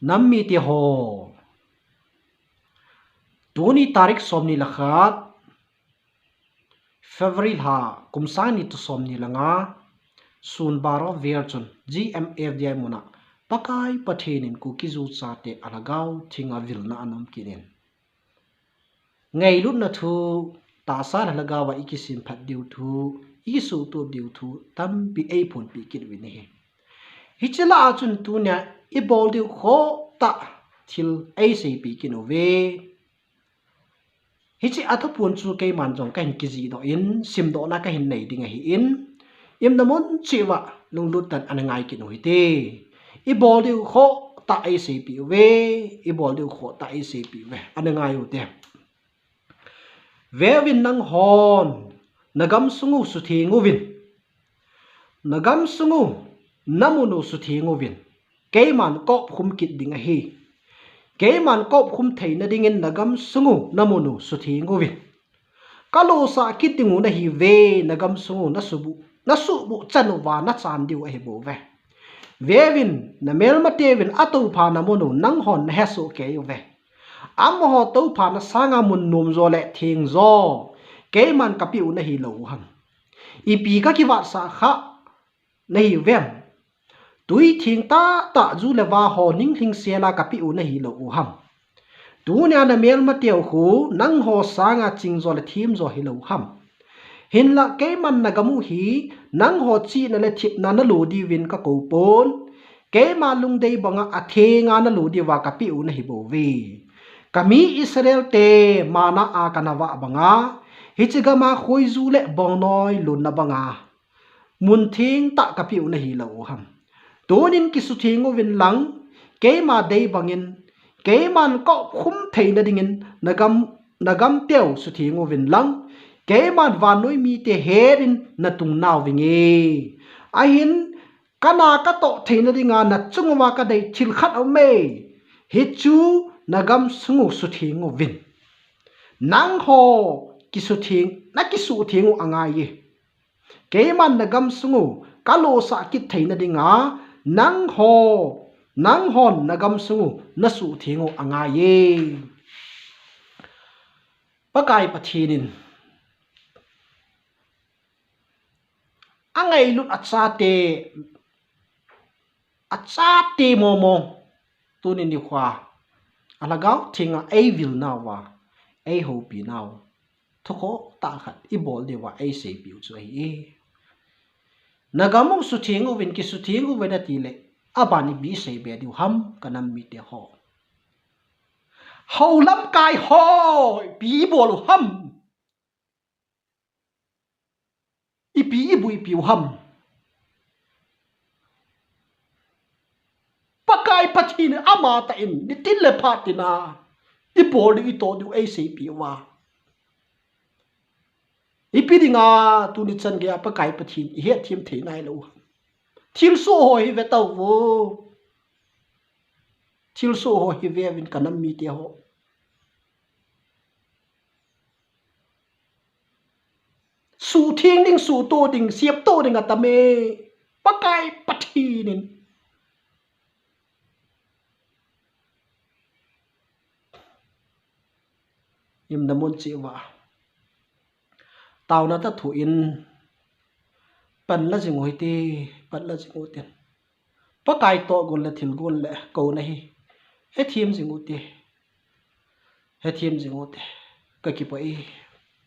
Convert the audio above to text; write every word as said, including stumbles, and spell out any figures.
Nam mite ho, tuni tarik somni le khat, February lha, kum sang ni le somni le nga, sun baro vel chun G M F D I muna Pakai Pathen in Kuki-Zo chate alhagao thenga vilna ana um kit in, ngailutna thu, tahsa le lhagao a i kisim phat diu thu, i kisuhtup diu thu tampi ei phonpeh kit uvin ahi. Hiche lah a chun tunia i bol diu khoh tah thil ei seipeh kit uve. Hiche a thuphon chu keiman jong kahin kijihdoh in, simdohna kahin nei ding ahin, imna mun cheh uva lunglut tah in ana ngai kit u hite. I bol diu khoh tah ei seipeh uve, i bol diu khoh tah ei seipeh uve, ana ngai u hite. Veuvin, nanghon na gamsung u sutheng uvin, na gamsung u, na mun u sutheng uvin, keiman ka opkhum kit ding ahi. Keiman ka opkhum theina dingin na gamsung u, na mun u sutheng uvin. Ka losah kit ding u nahiuve, na gamsung u na suhbuh, na suhbuh chan uva na chan diu ahi bouve. Veuvin, na melmateuvin a toupha na mun u nanghon na hesoh kei uve. Amaho toupha na sanga mun nomjo le thengjo keiman kapeh u nahilou u ham? Ipi ka kivatsah khah nahiuvem? Tui theng tahtah ju le va ho ninglhing sela kapeh u nahilou u ham? Tunia na melmateu khu nangho sanga chingjo le themjo hilou u ham? Hinlah keiman na gam u hi nangho chihna le thepna na lo diuvin ka kou pon, keima lungdei banga athenga na lo diuva kapeh u nahi bouve. Ka mi Israel te mana a kana vah banga, hiche gama khoiju le bongnoi lonna banga mun thengtah kapeh u nahilou u ham? Tunin kisutheng uvin lang, keima dei bangin, keiman ka opkhum theina dingin na gam, na gamteu sutheng uvin lang, keiman vannoi mite hetin na tung nauvinge. Ahin, kana ka toh theina dinga na chung uva ka dei thil khat aume. Hichu na gamsung u sutheng uvin. Nangho kisutheng, na kisuhtheng u angai e. Keiman na gamsung u ka losah kit theina dinga, nangho, nanghon na gamsung u na suhtheng u angai e. Pakai Pathen in angailut achate, achate momo, tuni nikhoa alhagao thenga ei vilnauva, ei hopinau, thukhoh tah khat i bol diuva ei seipeh u chu ahi e. Na gam u sutheng uvin, kisutheng uvin ati le, aban ipi seibe diu ham, ka nam mite ho? Hou lamkai ho, ipi i bol u ham? Ipi i buipi u ham? Pakai Pathen in amatah in nitin le phat tina i bol diu, i toh diu ei seipeh uva, ipi dinga tuni chan geiya Pakai Pathen i hetthem thei nailou u ham? Thilsoh ho hi ve tauvo. Thilsoh ho hi veuvin, ka nam mite ho. Suhtheng ding, suhtoh ding, septoh ding atam e. Pakai Pathen in imna mun cheh uva taona tah thu in, pan la jing u hite, pan la jing u tin. Pakai toh gon le thil gon le kouna hi hethem jing u hite. Hethem jing u hite. Ka kipah e.